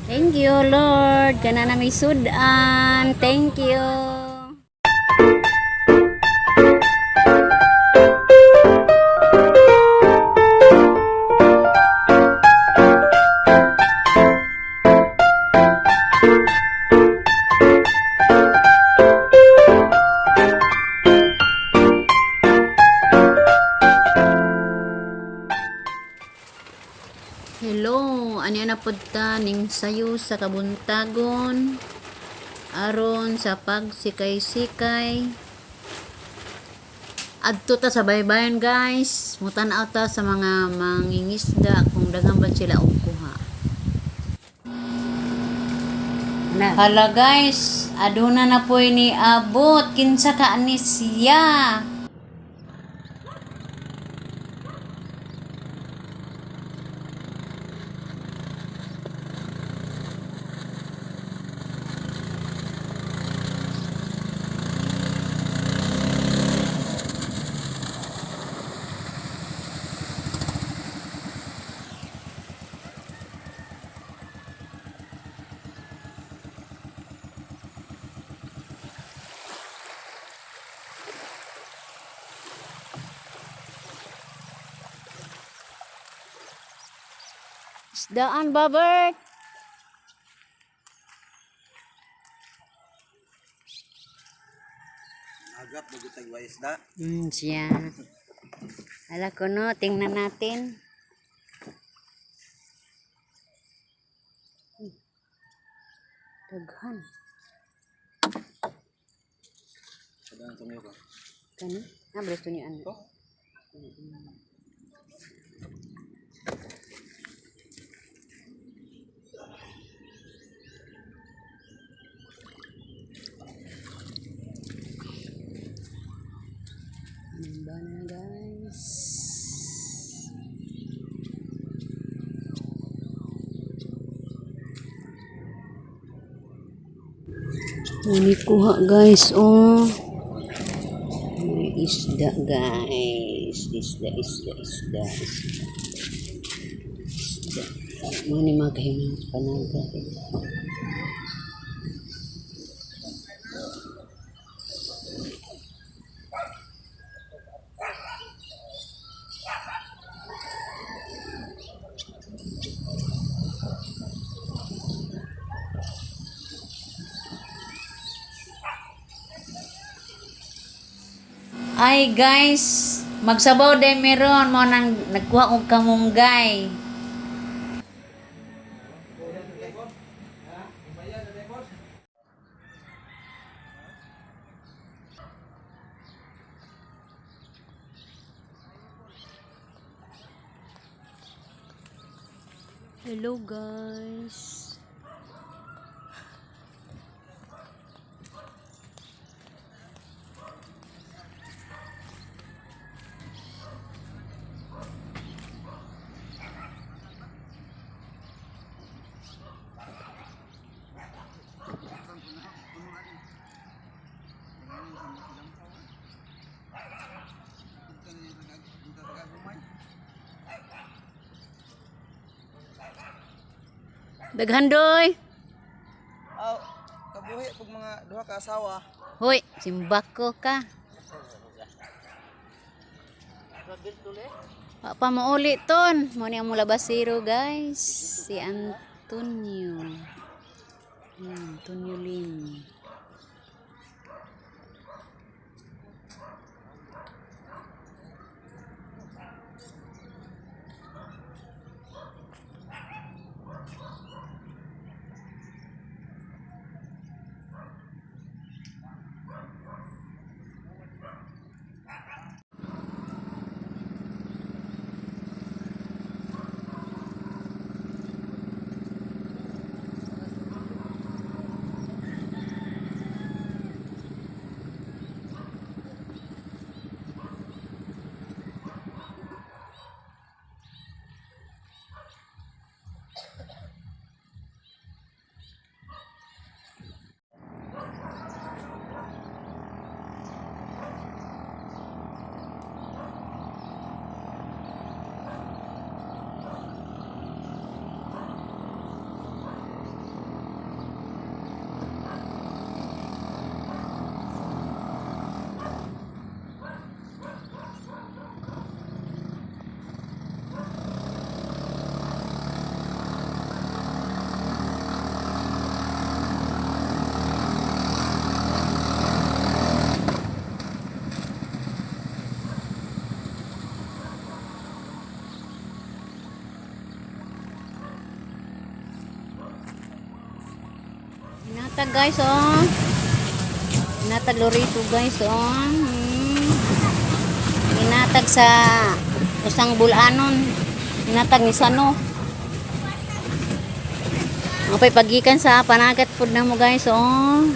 Thank you, Lord. Kana na may sudan. Thank you. Hello, ano na pud ta ning sayo sa kabuntagon aron sa pagsikay-sikay. Adto ta sa baybayon, guys. Mutan-aw ta sa mga mangingisda kung daghan ba sila og kuha. Na. Hala guys, aduna na po'y ni abot kinsa ka ni siya. Isdaan ba, Bert? Agap magutag wa isda. Siya. Hala ko no, tingnan natin. Daghan. Sadang tunyo ka. Kani? Ah, beres niyo ano. Ano ba na, guys? Muni kuha, guys, oh. May isda, guys. Isda, isda, isda, isda. Isda. Muni mga kahimangas panaga. Ay guys, magsabaw day meron mo nang nagkuha og kamunggay. Hello guys. Daghan doy. Aw, kabuhi pag mga duha ka asawa. Hoy, simbako ka. Wa pa mauli ton. Mo ni ang mula basiro, guys. Si Antonio. Antonio Lim. Tag, guys, oh. Inatag Lorito, guys, oh. Inatag sa usang bulanon. Inatag ni Sano. Okay, pagikan sa panagat food na mo, guys, oh.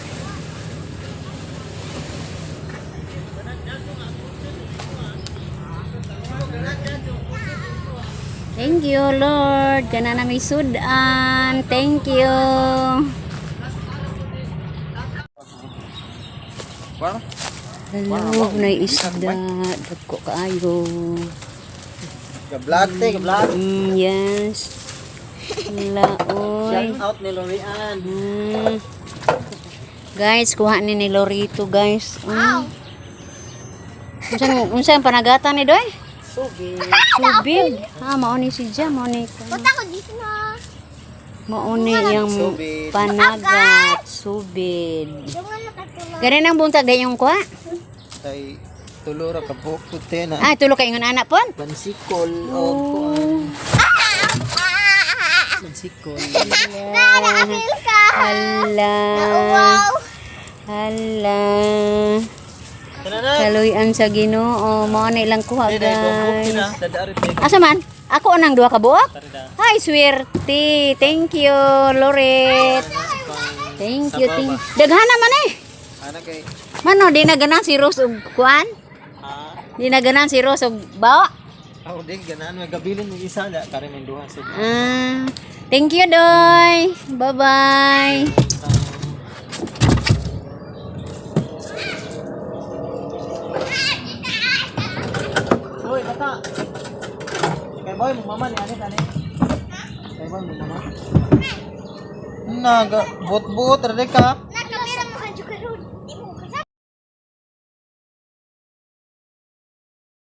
Thank you, Lord. Kana na may sudan. Thank you. Kuan? Hello, na isda. Dagko kaayo. Ga-vlog te, ga-vlog. Yes. Laoy. Shout out ni Lorian. Guys, kuha ni Lorito, guys. Unsa ang panagatan ni Doy? Subi. Subid. Ah, mao ni si Ja, mao ni. Punta ko dito na. Mao ni yung Subid. panagat, subid. Yung ano katulog. Ganun ang buntag dayon yung kuha. Tay tulo ra ka buhok te na. Ah, tulo kay ingon anak pon. Bansikol o kuan. Bansikol. Nakakil ka. Hala. Wow. Hala. Kana na. Kaluyan sa Ginoo, mao na ilang kuha, Day day buhok guys. na. Dadaari te. Asa man? Ako nang duha ka buok? Tarida. Hi, swerte. Thank you, Loret. Thank you, thank you. Daghan naman eh. Ana kay Mano, di na ganan si Rose og kuan? ha. Di na ganan si Rose og bao? Ako din ganahan may gabilin mo isa na kare may duha sa. Ah, thank you, Doy. Bye-bye. Hoy, bata. Kay boy mo mama ni ani kani. Kay boy mo mama. Naga bot-bot ra ka.